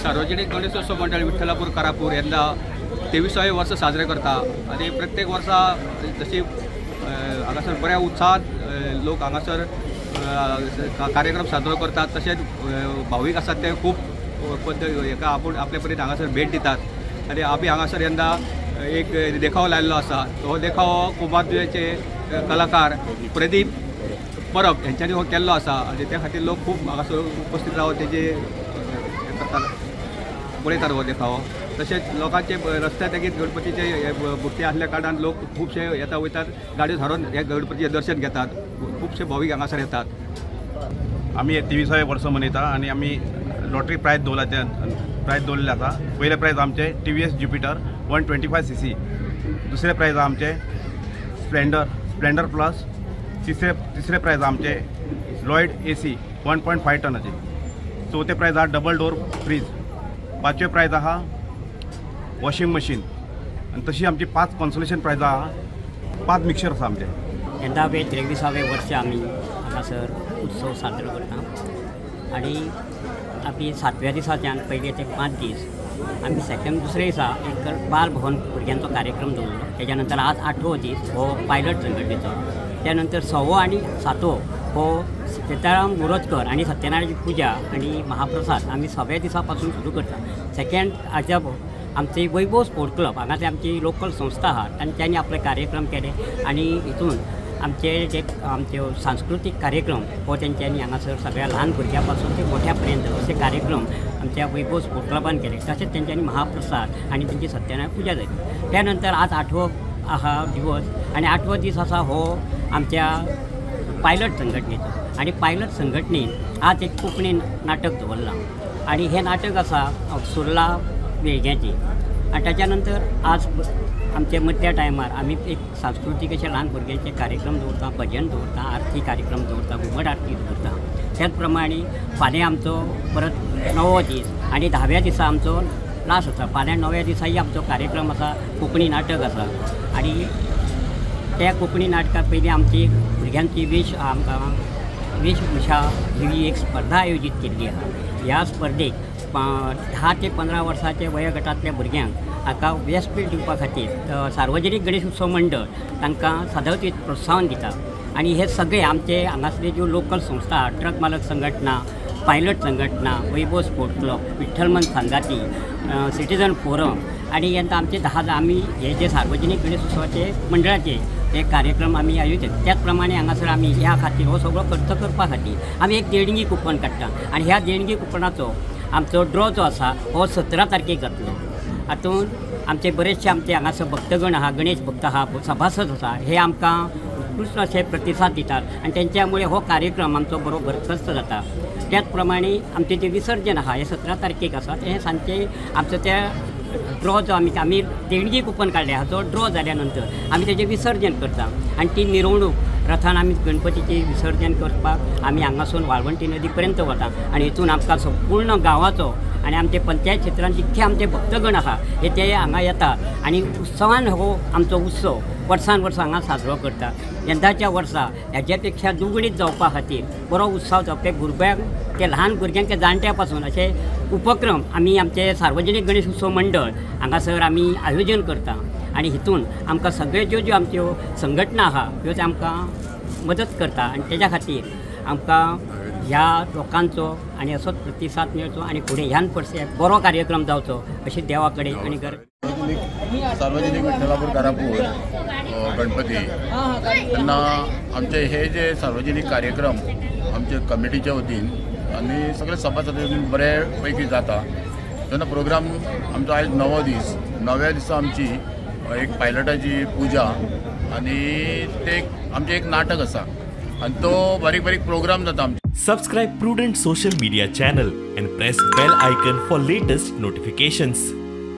सार्वजनिक गणेशोत्सव मंडळ विठ्ठलापूर कारापूर यंदा 23वे वर्ष साजरे करता आनी प्रत्येक वर्सा जशी हांगासर बऱ्या उत्साहात लोक हांगासर कार्यक्रम साजरो करतात, तशेंच भावीक आसात ते खूब पद्दत हेका आपूण आपले परीन हांगासर भेट दितात आनी आमी हांगासर यंदा एक देखावो लायिल्लो आसा. हो देखावो कुंभारजुवेचे कलाकार प्रदीप परब हेंच्यांनी हो केल्लो आसा आनी त्या खातीर लोक खूब हांगासर उपस्थित रावन तेजे करतात, पळयतात हो देखावो. तशेंच लोकांचे रस्त्यार लेगीत गणपतीचे मुर्ती आसल्या कारणान लोक खुबशे येता वयतात, गाडयो थारोवन हे गणपतीचें दर्शन घेतात, खुबशे भावीक हांगासर येतात. आमी 23वे वर्स मनयता आनी आमी लॉटरी प्रायज दवरला, ते प्रायज दवरलेले आसा. पयलें प्रायज आमचें TVS Jupiter 125 cc, दुसरें प्रायज आमचें स्प्लेंडर प्लस, तिसरें प्रायज आमचें लॉयड AC 1.5 टनाचे, चवथें प्रायज आहा डबल डोर फ्रीज, पांचवें प्रायज आहा वॉशिंग मशीन आनी तशी आमची 5 कॉन्सोलेशन प्रायज आहा, 5 मिक्सर आसा आमचे. यंदा 23वे वर्ष आमी हांगासर उत्सव साजरो करता आनी आमी 7व्या दिसाच्यान पयले ते 5 दीस आमी सेकंड दुसरे दिसा एक बाल भवन भुरग्यांचो कार्यक्रम दवरलो. तेज्या नंतर आज 8वो दीस हो पायलट संघटनेचो, त्या नंतर 6वो आनी 7वो हो सीताराम मुरजकर आनी सत्यनारायण पुजा आनी महाप्रसाद आमी 6व्या दिसा पासून सुरू करता. सेकंड आजा आमचे वैभव स्पोर्ट क्लब हांगासर आमची लोकल संस्था आहा तांच्यांनी आपले कार्यक्रम केले आनी हितून आमचे जे आमचे सांस्कृतीक कार्यक्रम हो तेंच्यांनी हांगासर सगळ्या ल्हान भुरग्यां पासून ते मोठ्या पर्यंत असे कार्यक्रम आमच्या वैभव स्पोर्ट क्लबान केले. तशेंच तेंच्यांनी महाप्रसाद आनी तेंची सत्यनारायण पुजा जाली. त्या नंतर आज 8वो आहा दिवस आनी 8वो दीस आसा हो आमच्या पायलट संघटनेचो आनी पायलट संघटनेन आज एक कोंकणी नाटक दवरलां आनी हें नाटक आसा सुर्ला वेळग्याची. आनी ताच्या नंतर आज आमचे मदल्या टायमार आमी एक सांस्कृतीक अशे ल्हान भुरग्यांचे कार्यक्रम दवरता, भजन दवरता, आरती कार्यक्रम दवरता, घुमट आरती दवरता. त्याच प्रमाणे फाल्यां आमचो परत 9वो दीस आनी 10व्या दिसा आमचो लास्ट आसा. फाल्यां 9व्या दिसाय आमचो कार्यक्रम आसा, कोंकणी नाटक आसा आनी त्या कोंकणी नाटकाक पयलीं आमची भुरग्यांची वेश आमकां वेशभूषा ही एक स्पर्धा आयोजीत केल्ली आसा. ह्या स्पर्धेक 10 ते 15 वर्सांचे वयोगटांतल्या भुरग्यांक हाका व्यासपीठ दिवपा खातीर सार्वजनीक गणेश उत्सव मंडळ तांकां सदांच प्रोत्साहन दिता. आनी हे सगळे आमचे हांगासरले ज्यो लोकल संस्था, ट्रक मालक संघटना, पायलट संघटना, वैभव स्पोर्ट क्लब, विठ्ठलमन सांगाती, सिटीजन फोरम आनी यंदा आमचे 10 आमी हे जे सार्वजनीक गणेश उत्सवाचे मंडळाचे हे कार्यक्रम आमी आयोजीत. त्याच प्रमाणे हांगासर आमी ह्या खातीर हो सगळो खर्च करपा खातीर आमी एक देणगी कुपन काडटा आनी ह्या देणगी कुपनाचो आमचो ड्रॉ जो आसा हो 17 तारखेक जातलो. हातूंत आमचे बरेचशे आमचे हांगासर भक्तगण आहा, गणेश भक्त आहा, सभासद आसा, हे आमकां उत्कृश्ट अशे प्रतिसाद दितात आनी तेंच्या मुळे हो कार्यक्रम आमचो बरो भरकस्त जाता. त्याच प्रमाणे आमचें जें विसर्जन आहा हें 17 तारखेक आसा. तें सांजचें आमचो त्या ड्रॉ जो आमी आमी देणगी कुपन काडलें हाचो ड्रॉ जाल्या नंतर आमी तेजें विसर्जन करता आनी ती मिरवणूक रथान आमी गणपतीचें विसर्जन करपाक आमी हांगासून वाळवंटी नदी पर्यंत वता आनी हितून आमकां संपूर्ण गांवाचो आनी आमचे पंचायत क्षेत्रांत जितके आमचे भक्तगण आहा हे ते हांगा येतात आनी उत्सवान हो आमचो उत्सव वर्सान वर्स हांगा साजरो करता. यंदाच्या वर्सा हेज्या पेक्षा दुगणीत जावपा खातीर बरो उत्सव जावपा भुरग्यांक ते ल्हान भुरग्यांक ते जाणट्या पासून अशे उपक्रम आमी आमचे सार्वजनीक गणेश उत्सव मंडळ हांगासर आमी आयोजन करता आनी हितून आमकां सगळे ज्यो ज्यो आमच्यो संघटना आहा ह्यो आमकां मदत करता आनी तेज्या खातीर आमकां ह्या लोकांचो आनी असोच प्रतिसाद मेळचो आनी फुडें ह्यान परस बरो कार्यक्रम जावचो अशी देवा कडेन आनी सार्वजनिक विठ्ठलापूर कारापूर गणपती तेन्ना आमचे हे जे सार्वजनिक कार्यक्रम आमचे कमिटीच्या वतीन आनी सगळे सभासदां वतीन बरे पैकी जाता. तेन्ना प्रोग्राम आमचो आयज 9वो दीस, 9व्या दिसा आमची एक पायलटाची पुजा आनी ते आमचें एक नाटक आसा आनी तो बारीक बारीक प्रोग्राम जाता आमचे. Subscribe Prudent social media channel and press bell icon for latest notifications.